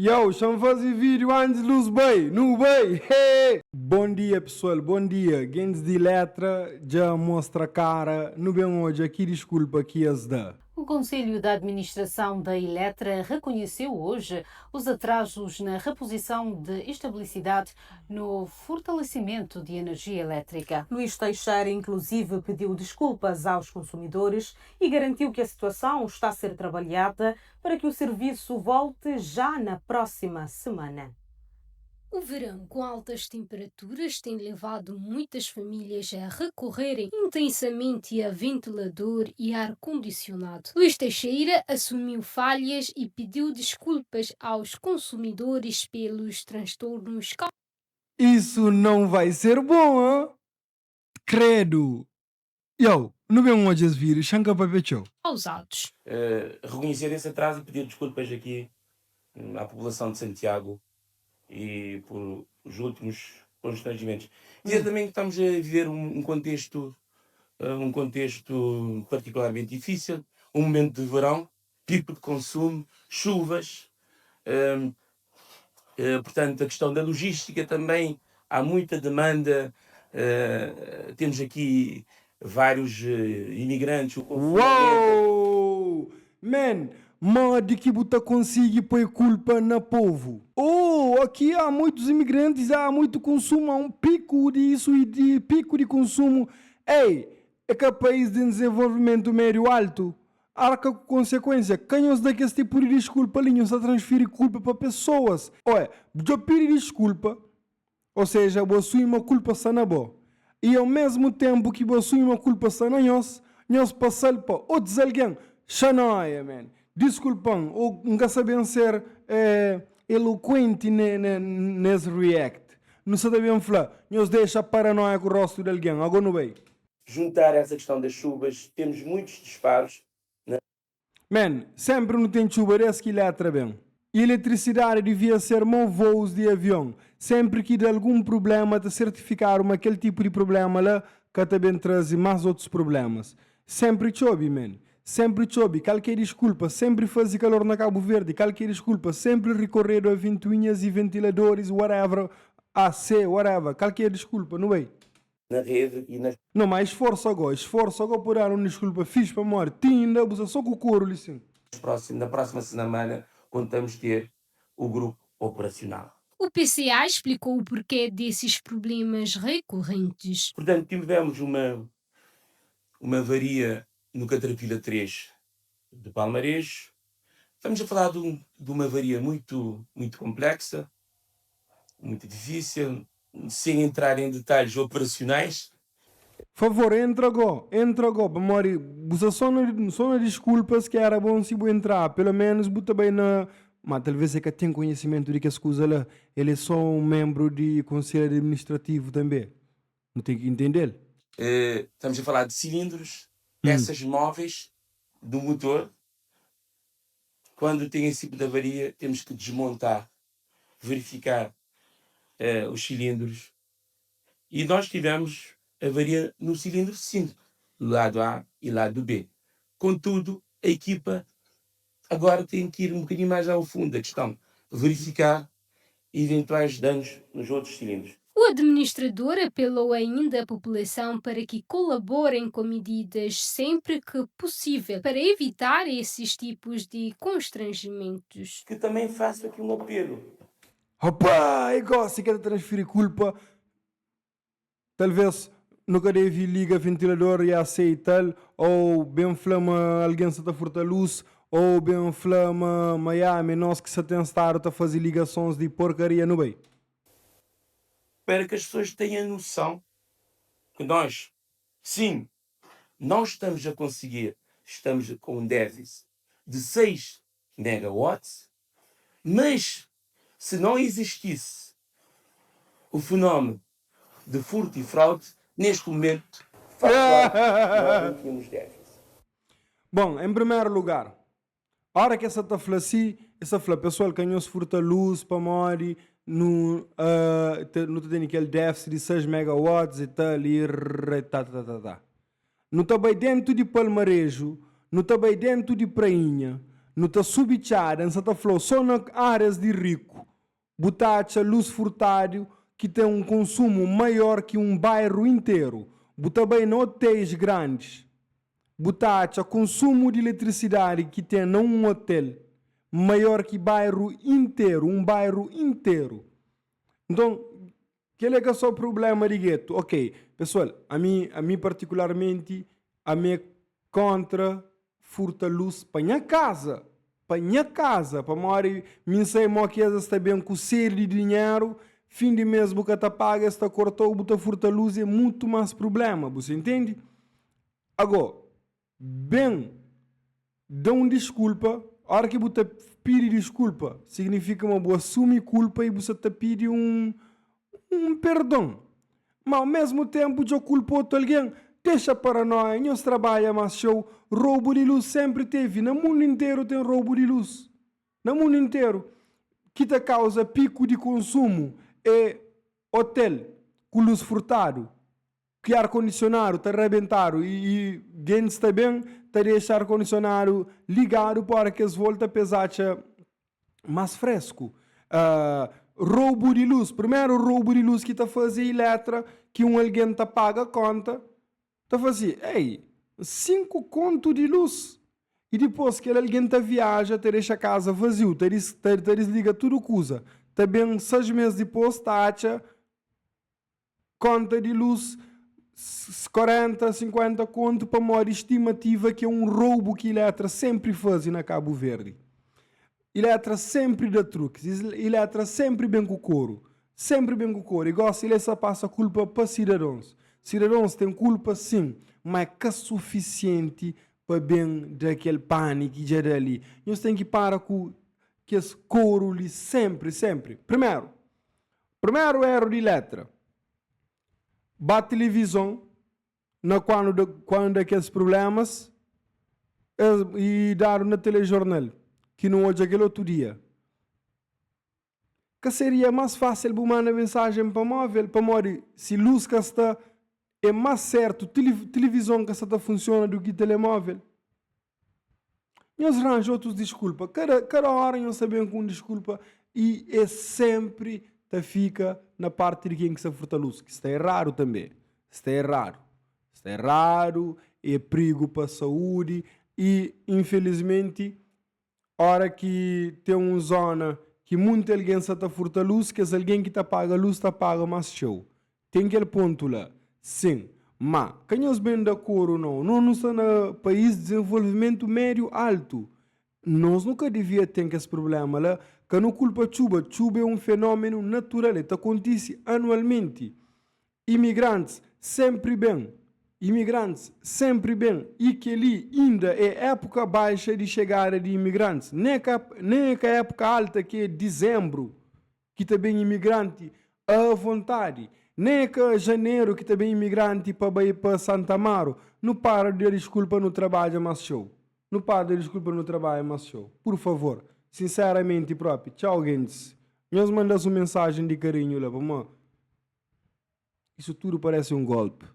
Yow, xa-m faze vídeo antes luz bai, nu bai, hee! Bom dia pessoal, bom dia, gentis di Elettra dja mostra cara, nu ben odja ki desculpa ki es da. O Conselho da Administração da Eletra reconheceu hoje os atrasos na reposição de estabilidade no fortalecimento de energia elétrica. Luís Teixeira, inclusive, pediu desculpas aos consumidores e garantiu que a situação está a ser trabalhada para que o serviço volte já na próxima semana. O verão com altas temperaturas tem levado muitas famílias a recorrerem intensamente a ventilador e ar condicionado. Luís Teixeira assumiu falhas e pediu desculpas aos consumidores pelos transtornos Isso não vai ser bom, hã? Credo! Yow, nu ben odja es vídeo, xa-m ka papia txeu. causados. Reconhecer esse atraso e pedir desculpas aqui à população de Santiago e por os últimos constrangimentos. Dizer também que estamos a viver um contexto, um contexto particularmente difícil, um momento de verão, pico de consumo, chuvas, portanto a questão da logística também, há muita demanda, temos aqui vários imigrantes, o consumo aumenta. Uou! Man, modi ki bu ta konsigi poi kulpa na povu? Oh, aqui há muitos imigrantes, há muito consumo, há um pico de isso e de pico de consumo. Ei, é ka país de desenvolvimento médio alto? Arka ku konsekuensia. Ka nhos da kes tipu di diskulpa li, nhos ta transfiri kulpa pa pesoas. Oé, djo pidi diskulpa, o seja, bu asumi ma kulpa sta na bo. I au mesmu tenpu ki bu asumi ma kulpa sta na nhos, nhos pasa-l pa otus algen. Xanoia, man. Diskulpa-m, o N ka sa ben ser elokuenti nes react. Nu sa ta ben fla, nhos dexa paranoia ku rostu di algen. Ago nu bai. Juntar essa questão das chuvas, temos muitos disparos na. Man, sempre nu tem txuba des ki letra bem. Eletricidade devia ser mo voos di avion, sempre ki da algum problema ta certificado ma kel tipo di problema la ka ta bem traze mas otus problemas. Sempre txobi man, sempre txobi, kal ke desculpa, sempre faze calor na Cabo Verde, kal ke desculpa, sempre recorredo a ventoinhas e ventiladores whatever, AC, whatever, kal ke desculpa, nu bai. Na rede e nas. Não, mas esforço agora, esforço agora por dar um desculpa fixe pa mori. Ti inda bu sta só ku couro li sim. Próximo, na próxima semana contamos ter o grupo operacional. O PCA explicou o porquê desses problemas recorrentes. Portanto, tivemos uma, uma avaria no Caterpillar 3 de Palmarejo. Estamos a falar de, um, de uma avaria muito, muito complexa, muito difícil, sem entrar em detalhes operacionais. Favor, entra go, entra go, pamodi bu sta só na, só na disculpas ki era bom si bu entraba, pelo menos bu ta bai na, ma talvez é ka ten conhecimento di kes kuza la, el é só um membro di conselho administrativo tambe, nu ten ki entendel. Estamos a falar de cilindros, peças móveis do motor. Quando tem esse tipo de avaria, temos que desmontar, verificar os cilindros. E nós tivemos avaria no cilindro 5, lado A e lado B. Contudo, a equipa agora tem que ir um bocadinho mais ao fundo da questão, verificar eventuais danos nos outros cilindros. O administrador apelou ainda à população para que colaborem com medidas sempre que possível para evitar esses tipos de constrangimentos. Que também faço aqui um apelo. Opa! E gosi ki el ta transfiri kulpa. Talvês nu ka debe liga ventilador i AC i tal, ô ben fla ma algen sta ta furta lus, ô ben fla ma ma ya, ma é nos ki sta ten stadu ta faze ligasons di porkaria. Nu bai. Para que as pessoas tenham noção que nós, sim, não estamos a conseguir, estamos com um déficit de 6 megawatts, mas se não existisse o fenómeno de furto e fraude, neste momento, factual, nós não tínhamos déficit. Bom, em primeiro lugar, ora ki es sa ta fla si, es ta fla, pessoal, ka nhos furta luz pamodi nu nu ta tene kel déficit di 6 megawatts e tal e rrr ta ta ta ta. Nu ta bai dentu di Palmareju, nu ta bai dentu di Prainha, Nu ta subi txada, N sa ta fla-u, sô na árias di riku bu ta atxa lus furtadu ki ten un konsumu maior ki un bairu interu. Bu ta bai na otéis grandis, bu ta atxa konsumu di eletrisidadi ki ten na un otel maior ki bairu interu, un bairu interu. Nton, kel é ka só prubléma di getu. Ok, pesoal, ami, ami partikularmenti, ami é kóntra furta lus pa nha kaza, pa nha kaza, pamodi mi N sai mó ki es sta ben ku sedi di dinheru, fin di mês bu ka ta paga, es ta korta-u, bu ta furta lus, é mutu más prubléma, bu sa intende? Agó, ben da un diskulpa, óra ki bu ta pidi diskulpa, signifika ma bu asumi kulpa i bu sa ta pidi un un perdon. Ma au mesmu tenpu dja kulpa otu algen, dexa paranoia, nhos trabadja más txeu, roubu di lus senpri tevi, na mundu interu ten roubu di lus, na mundu interu, ki ta kauza piku di konsumu é otel ku lus furtadu, ki ar kondisionadu ta rabentadu i gentis ta ben ta dexa ar kondisionadu ligadu pa ora ki es volta pa es atxa más fresku. Roubu di lus, primeru roubu di lus ki ta faze Iletra ki un algen ta paga konta ta fla si, ei, 5 kontu di lus i dipôs kel algen ta viaja ta dexa kaza vaziu, ta ta disliga tudu kuza, ta ben 6 mês dipôs ta atxa Konta di lus 40, 50 kontu pamodi estimativa ki é un roubu ki Iletra senpri faze na Kabu Verdi. Iletra senpri da trukis, Iletra senpri ben ku koru, senpri ben ku koru i gosi el sa pasa kulpa pa sidadons. Sidadons ten kulpa sin, ma é ka sufisienti pa ben da kel pani ki dja da li. Nhos ten ki para ku kes koru li senpri, senpri. Primeru, Primeru eru di letra. Ba tilivizon na kuandu da kuandu da kes prublemas es i dadu na telejornal ki nu odja kel otu dia. Ka seria mas fasil bu manda mensajen pa movel pamodi si lus ka sta é mas sertu tilivizon ka sta ta funsiona du ki telemovel. Nhos ranja otus diskulpa. Kada, kada óra nhos ta ben ku un diskulpa i es sénpri ta fika na párti di ken ki sta furta lus, ki sta eradu tanbê. Sta eradu. Sta eradu, é prigu pa saúdi i, infelizmenti, Ora ki ten un zona ki munti algen sa ta furta lus, kes algen ki ta paga lus ta paga mas txeu. Ten kel pontu la. Sin. Ma, ka nhos ben da koru nau. Nos nu sta na pais dizenvolvimentu mediu altu. Nos nu ka divia ten kes prublema la. Ka nu kulpa txuba. Txuba e un fenomenu natural, e ta kontisi anualmenti. Imigrantis senpri ben, imigrantis senpri ben i kel-li inda é épuka baixa di xegada di imigrantis, nen ka nen é ka épuka alta ki é dizenbru ki ta ben imigranti a vontadi, nen é ka janeru ki ta ben imigranti pa bai pa Santa Amaro. Nu para di da diskulpa nu trabadja más txeu. Nu para di da diskulpa nu trabadja más txeu. Pur favor. Sinseramenti propi. Txau gentis. Nhos manda-s un mensajen di karinhu la pamodi. Isso tudo parece um golpe.